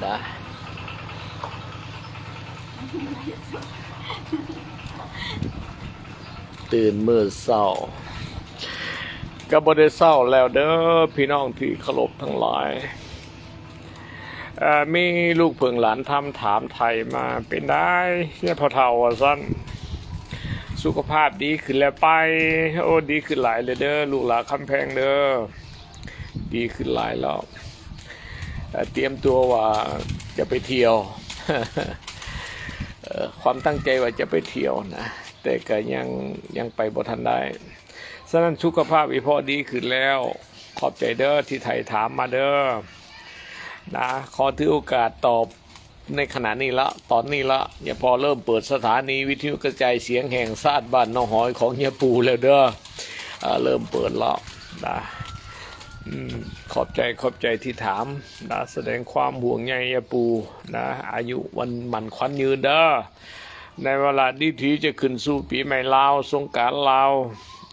ນະ ຕື່ນມື້ເຊົ້າ ກໍບໍ່ໄດ້ເຊົ້າແລ້ວເດີ ພີ່ນ້ອງທີ່ເຄົາລົບທັງຫຼາຍ. ເອີ ມີລູກເຜິ້ງຫຼານທຳຖາມໄຖ່ມາ ເປັນໃດຍາຍພໍ່ເຖົ້າ ວ່າຊັ້ນ ສຸຂະພາບດີຂຶ້ນແລ້ວໄປ? ໂອ້ ດີຂຶ້ນຫຼາຍເລີຍເດີ ລູກຫຼານຄຳແພງເດີ ດີຂຶ້ນຫຼາຍແລ້ວ. ເອີ ຕຽມຕົວວ່າຈະໄປທ່ຽວ ເອີ ຄວາມຕັ້ງໃຈວ່າຈະໄປທ່ຽວນະ ແຕ່ກໍຍັງ ຍັງໄປບໍ່ທັນໄດ້. ສະນັ້ນ ສຸຂະພາບອີ່ພໍ່ດີຂຶ້ນແລ້ວ ຂອບໃຈເດີທີ່ໄຖ່ຖາມມາເດີນະ. ຂໍຖືໂອກາດຕອບໃນຂະນະນີ້ລະ ຕອນນີ້ລະ ຍາພໍ່ເລີ່ມເປີດສະຖານີວິທະຍຸກະຈາຍສຽງແຫ່ງຊາດບ້ານໜອງຫອຍຂອງຍາປູ່ແລ້ວເດີ. ເອີ ເລີ່ມເປີດແລ້ວນະ. ອືມ ຂອບໃຈ ຂອບໃຈທີ່ຖາມນະ ສະແດງຄວາມຫ່ວງໃຍຍາປູ່ນະ ອາຍຸວັນໝັ້ນຂວັນຍືນເດີ. ໃນວາລະດີທີ່ຈະຂຶ້ນສູ່ປີໃໝ່ລາວ ສົງການລາວ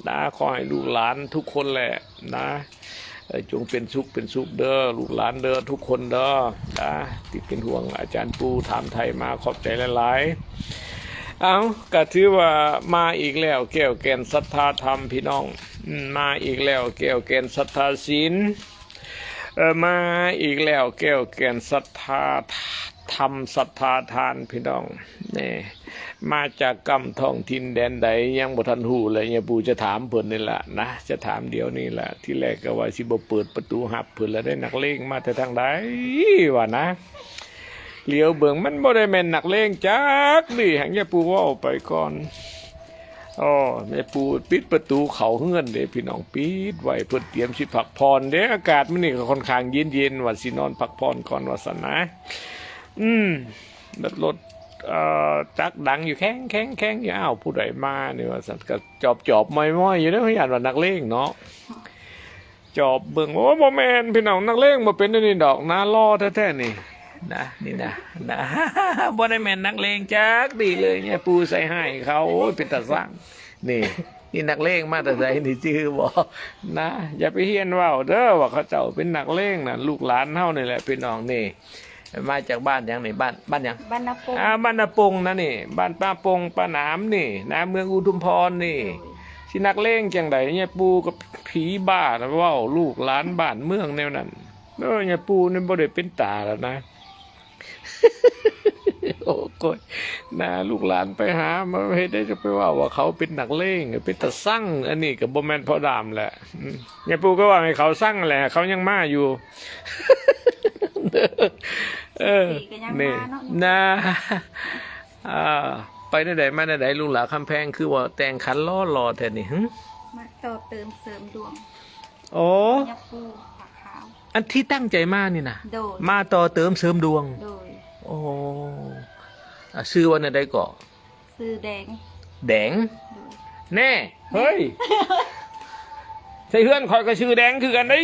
ນະ ຂໍໃຫ້ລູກຫຼານທຸກຄົນແຫຼະນະ ເອີ ຈົ່ງເປັນສຸກເປັນສຸກເດີ ລູກຫຼານເດີ ທຸກຄົນເດີນະ ທີ່ເປັນຫ່ວງອາຈານປູ່ ຖາມໄຖ່ມາ ຂອບໃຈຫຼາຍໆ. ເອົ້າ ກະຖືວ່າມາອີກແລ້ວ ແກ້ວແກ່ນສັດທາທຳ ພີ່ນ້ອງ ອືມ ມາອີກແລ້ວ ແກ້ວແກ່ນສັດທາສິນ. ເອີ ມາອີກແລ້ວ ແກ້ວແກ່ນສັດທາທຳ ສັດທາທານ ພີ່ນ້ອງ ນີ້ ມາຈາກກ້ຳທ້ອງຖິ່ນແດນໃດ ຍັງບໍ່ທັນຮູ້ເລີຍ ຍາປູ່ຈະຖາມເພິ່ນນີ້ລະນະ ຈະຖາມດຽວນີ້ລະ. ທີແລກກໍວ່າຊິບໍ່ເປີດປະຕູຮັບເພິ່ນລະເດ້ ນັກເລງມາແຕ່ທາງໃດ ວ່ານະ ຫຼຽວເບິ່ງມັນບໍ່ໄດ້ແມ່ນນັກເລງຈັກດີ້ ໃຫ້ຍາປູ່ເວົ້າໄປກ່ອນ. ອໍ ແມ່ປູ່ປິດປະຕູເຂົ້າເຮືອນເດ້ພີ່ນ້ອງ ປິດໄວ້ ເພິ່ນຕຽມຊິພັກຜ່ອນເດ້. ອາກາດມື້ນີ້ກໍຄ່ອນຂ້າງເຢັນໆ ວ່າຊິນອນພັກຜ່ອນກ່ອນວ່າຊັ້ນນະ. ອືມ ລົດ ເອີ ຈັກດັງຢູ່ແຄງໆໆ ຢູ່ ອ້າວ ຜູ້ໃດມານີ້ວ່າຊັ້ນ ກໍຈອບໆ ມອຍໆ ຢູ່ເດ້ ຢ້ານວ່ານັກເລງເນາະ. ຈອບເບິ່ງ ໂອ້ ບໍ່ແມ່ນພີ່ນ້ອງ ນັກເລງບໍ່ເປັນແນວນີ້ດອກນະ ຫຼໍ່ແທ້ໆ ນີ້ນະ ນີ້ນະ ນະ ບໍ່ໄດ້ແມ່ນນັກເລງຈັກດີ້ເລີຍ ຍາປູ່ໃສ່ຮ້າຍເຂົາ ໂອ້ຍ ເປັນຕາຊັງ. ນີ້ ນີ້ນັກເລງມາແຕ່ໃສນີ້ ຈື່ບໍ່ນະ? ຢ່າໄປຮຽນເວົ້າເດີວ່າເຂົາເຈົ້າເປັນນັກເລງນະ ລູກຫຼານເຮົານີ້ແຫຼະພີ່ນ້ອງ. ນີ້ ມາຈາກບ້ານຫຍັງນີ້? ບ້ານ ບ້ານຫຍັງ? ບ້ານນາປົງ. ອ່າ ບ້ານນາປົງນະນີ້ ບ້ານນາປົງ ປາໜາມນີ້ນະ ເມືອງອຸທຸມພອນນີ້. ໂດຍ. ຊິນັກເລງຈັ່ງໃດ ຍາປູ່ກັບຜີບ້ານະ ເວົ້າລູກຫຼານບ້ານເມືອງແນວນັ້ນ. ໂອ້ຍ ຍາປູ່ນີ້ບໍ່ໄດ້ເປັນຕາແລ້ວນະ. ໂອ້ໂກຍ ນະ ລູກຫຼານໄປຫາ ມາເຮັດໃດ ຈະໄປເວົ້າວ່າເຂົາເປັນນັກເລງ ເປັນຕາຊັງ. ອັນນີ້ກໍບໍ່ແມ່ນພໍ່ດຳແຫຼະ. ອືມ ຍາປູ່ກໍເວົ້າໃຫ້ເຂົາຊັງແຫຼະ ເຂົາຍັງມາຢູ່. ເອີ ດີກໍຍັງມາເນາະ ນີ້ນະ. ອ່າ ໄປແນວໃດມາແນວໃດ ລູກຫຼານຄຳແພງ ຄືວ່າແຕ່ງຂັນຫຼໍ່ໆ ແທ້ນີ້? ຫຶ ມາຕໍ່ເຕີມເສີມດວງ. ໂອ້ ຍາປູ່ຜາຂາວ ອັນທີ່ຕັ້ງໃຈມານີ້ນະ? ໂດຍ. ມາຕໍ່ເຕີມເສີມດວງ. ໂດຍ. ໂອ້ ອ່າ ຊື່ວ່າແນວໃດເກາະ? ຊື່ແດງ. ແດງ? ໂດຍ. ແນ່ ເຮີ້ຍ ໄທເຮືອນຂ້ອຍກໍຊື່ແດງຄືກັນເດ້.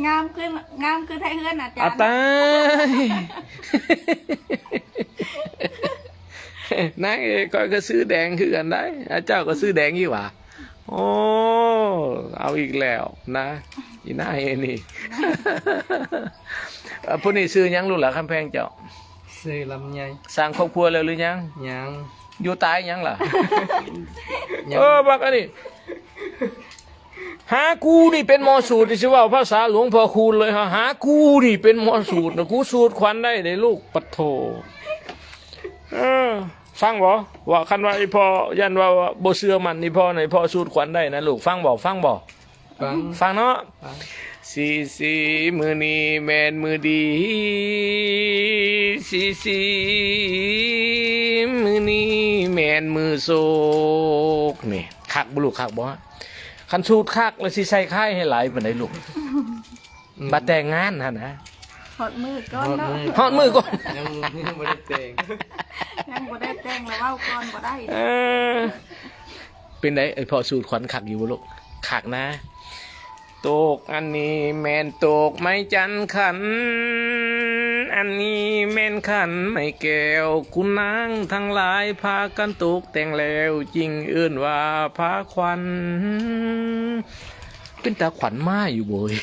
ງາມຄື ງາມຄືໄທເຮືອນອາຈານ. ອາ ຕາຍ ນາງເອກ ຂ້ອຍກໍຊື່ແດງຄືກັນໄດ໋. ອາ ເຈົ້າກໍຊື່ແດງຢູ່ຫວາ? ໂອ້ ເອົາອີກແລ້ວນະ ອີນາເອນີ້. ເອີ ຜູ້ນີ້ຊື່ຫຍັງ ລູກຫຼານຄຳແພງເຈົ້າ? ຊື່ລຳໄຍ. ສ້າງຄອບຄົວແລ້ວຫຼືຍັງ? ຍັງ. ຢູ່ຕາຍຫຍັງລະ? ຍັງ. ເອີ ບັກອັນນີ້ ຫາກູນີ້ເປັນໝໍສູດ ຊິເວົ້າພາສາຫຼວງພໍ່ຄູນເລີຍ ຫາ ຫາກູນີ້ເປັນໝໍສູດນະ ກູສູດຂວັນໄດ້ເດ້ລູກ. ປະໂທ ເອີ ຟັງບໍ່? ວ່າຄັນວ່າອີ່ພໍ່ ຢ້ານວ່າບໍ່ເຊື່ອໝັ້ນອີ່ພໍ່ນະ ອີ່ພໍ່ສູດຂວັນໄດ້ນະລູກ. ຟັງບໍ່? ຟັງບໍ່? ຟັງ. ຟັງເນາະ. ຟັງ. ສີສີ ມື້ນີ້ແມ່ນມື້ດີ ສີສີ ມື້ນີ້ແມ່ນມື້ໂຊກ. ນີ້ ຄັກບໍ່ລູກ? ຄັກບໍ່? ຄັນສູດຄັກແລ້ວຊິໃສ່ຄາຍໃຫ້ຫຼາຍປານໃດລູກ? ອືມ ບັດແຕ່ງງານຫັ້ນນະ. ຮອດມື້ກ່ອນເນາະ ຮອດມື້ກ່ອນ ຍັງ ຍັງບໍ່ໄດ້ແຕ່ງ ຍັງບໍ່ໄດ້ແຕ່ງ ແລ້ວເວົ້າກ່ອນບໍ່ໄດ້. ເອີ ເປັນໃດ ເອີ ພໍ່ສູດຂວັນຄັກຢູ່ບໍ່ລູກ? ຄັກນະ. ໂຕກອັນນີ້ແມ່ນໂຕກໄມ້ຈັນຂັນ ອັນນີ້ແມ່ນຂັນໄມ້ແກ້ວ ຄຸນນາງທັງຫຼາຍພາກັນຕົກແຕ່ງແລ້ວ ຈຶ່ງເອີ້ນວ່າພາຂວັນ. ເປັນຕາຂວັນມາຢູ່ບໍ່ເອີຍ?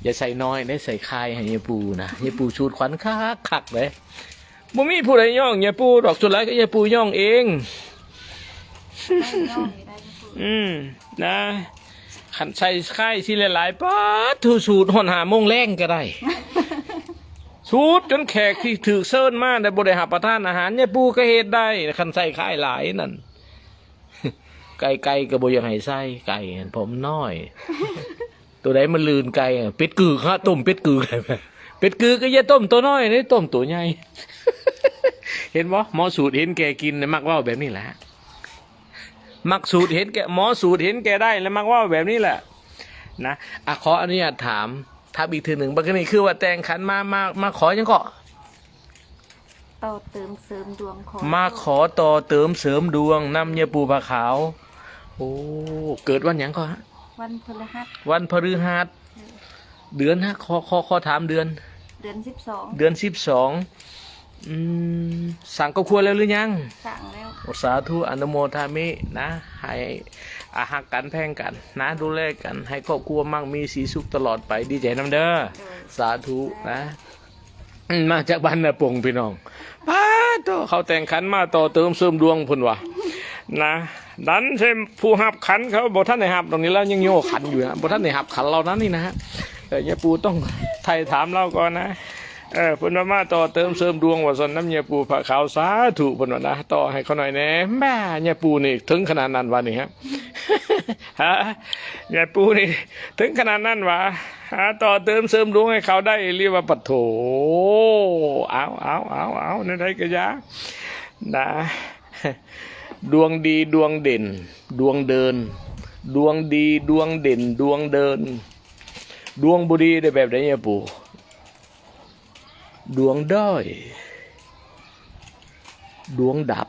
ຢ່າໃສ່ນ້ອຍເດ້ ໃສ່ຄ້າຍໃຫ້ຍາປູ່ນະ. ຍາປູ່ສູດຄວັນຄັກໆເດ້. ບໍ່ມີຜູ້ໃດຍ້ອງຍາປູ່ດອກ, ສ່ວນຫຼາຍກໍຍາປູ່ຍ້ອງເອງ. ໄດ້ຍ້ອງຢູ່ໄດ້ ອືມ ນະ. ຄັນໃສ່ຄ້າຍຊິຫຼາຍໆ ປາດໂທ້ ສູດຮອດຫ້າໂມງແລງກໍໄດ້. ສູດຈົນແຂກທີ່ຖືກເຊີນມາໄດ້ບໍ່ໄດ້ຮັບປະທານອາຫານ, ຍາປູ່ກໍເຮັດໄດ້ ຄັນໃສ່ຄ້າຍຫຼາຍນັ້ນ. ໄກ່ ໄກ່ກໍບໍ່ຢາກໃຫ້ໃສ່ ໄກ່ຫັ້ນ ເພາະມັນນ້ອຍ. ໂຕໃດມັນລື່ນ ໄກ່ ເປັດກຶກ ຫາຕົ້ມເປັດກຶກ. ເປັດກຶກກໍຢ່າຕົ້ມໂຕນ້ອຍເດ້ ຕົ້ມໂຕໃຫຍ່. ເຫັນບໍ່ ໝໍສູດເຫັນແກ່ກິນນະ ມັກເວົ້າແບບນີ້ແຫຼະ. ມັກສູດເຫັນແກ່ ໝໍສູດເຫັນແກ່ໄດ້ ແລະ ມັກເວົ້າແບບນີ້ແຫຼະນະ. ອ່ະ ຂໍອະນຸຍາດຖາມ ຖາມອີກເທື່ອໜຶ່ງ, ບັດນີ້ຄືວ່າແຕ່ງຂັນມາ ມາ ມາຂໍຫຍັງເກາະ? ຕໍ່ເຕີມເສີມດວງ ຂໍ ມາຂໍຕໍ່ເຕີມເສີມດວງນຳຍາປູ່ຜ້າຂາວ. ໂອ້ ເກີດວັນຫຍັງເກາະ? ວັນພະລະຫັດ. ວັນພະລະຫັດ. ເດືອນ ຂໍ ຂໍ ຂໍຖາມເດືອນ. ເດືອນສິບສອງ. ເດືອນສິບສອງ. ອືມ ສ້າງຄອບຄົວແລ້ວຫຼືຍັງ? ສ້າງແລ້ວ. ໂອ ສາທຸ ອະນຸໂມທາມິນະ, ໃຫ້ ອາ ຮັກກັນແພງກັນນະ, ດູແລກັນ ໃຫ້ຄອບຄົວມັ່ງມີສີສຸກຕະຫຼອດໄປ. ດີໃຈນຳເດີ. ໂດຍ. ສາທຸນະ. ອືມ ມາຈາກບ້ານນາປົງພີ່ນ້ອງ. ປາດໂທ້ ເຂົາແຕ່ງຂັນມາຕໍ່ເຕີມເສີມດວງເພິ່ນວ່ານະ. ນັ້ນໃຊ່ຜູ້ຮັບຂັນເຂົາບໍ່ທັນໄດ້ຮັບດອກນີ້, ລາວຍັງໂຍຂັນຢູ່ນະ, ບໍ່ທັນໄດ້ຮັບຂັນເຫຼົ່ານັ້ນນີ້ນະ. ເອີ ຍາປູ່ຕ້ອງໄຖ່ຖາມລາວກ່ອນນະ. ເອີ ເພິ່ນວ່າມາຕໍ່ເຕີມເສີມດວງວ່າຊັ້ນ ນຳຍາປູ່ຜ້າຂາວ. ສາທຸ ເພິ່ນວ່ານະ, ຕໍ່ໃຫ້ເຂົາໜ້ອຍແດ່. ແມ່ ຍາປູ່ນີ້ເຖິງຂະໜາດນັ້ນວ່ານີ້ຮະ? ຮະ? ຍາປູ່ນີ້ເຖິງຂະໜາດນັ້ນວ່າ? ຫາຕໍ່ເຕີມເສີມດວງໃຫ້ເຂົາໄດ້ອີ່ຫຼີວ່າ. ປະໂຖ ເອົາ ເອົາ ເອົາ ເອົາ ແນວໃດກໍຢ່ານະ. ດວງດີດວງເດັ່ນດວງເດີນ, ດວງດີດວງເດັ່ນດວງເດີນ. ດວງບໍ່ດີໄດ້ແບບໃດຍາປູ່? ດວງດ້ອຍ ດວງດັບ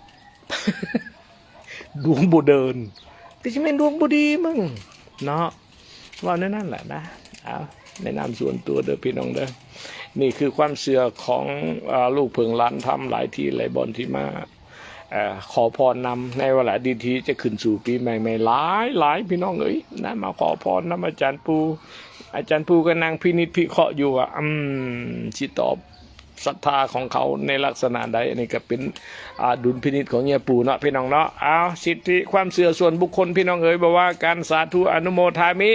ດວງບໍ່ເດີນ. ຄືຊິແມ່ນດວງບໍ່ດີມັ້ງເນາະ, ເວົ້າແນວນັ້ນແຫຼະນະ. ເອົາ ໃນນາມສ່ວນຕົວເດີພີ່ນ້ອງເດີ, ນີ້ຄືຄວາມເຊື່ອຂອງ ອາ ລູກເຜິ້ງຫຼານທຳ ຫຼາຍທີ່ຫຼາຍບ່ອນທີ່ມາ ເອີ ຂໍພອນນຳໃນວາລະດີທີ່ຈະຂຶ້ນສູ່ປີໃໝ່ໆ ຫຼາຍໆ ພີ່ນ້ອງເອີຍນະ, ມາຂໍພອນນຳອາຈານປູ່. ອາຈານປູ່ກໍນັ່ງພິນິດພິເຄາະຢູ່ວ່າ ອືມ ຊິຕອບສັດທາຂອງເຂົາໃນລັກສະນະໃດ. ອັນນີ້ກໍເປັນ ອາ ດຸນພິນິດຂອງຍາປູ່ເນາະ ພີ່ນ້ອງເນາະ. ເອົາ ສິດທິຄວາມເຊື່ອສ່ວນບຸກຄົນ ພີ່ນ້ອງເອີຍ, ບໍ່ວ່າກັນ. ສາທຸ ອະນຸໂມທາມິ.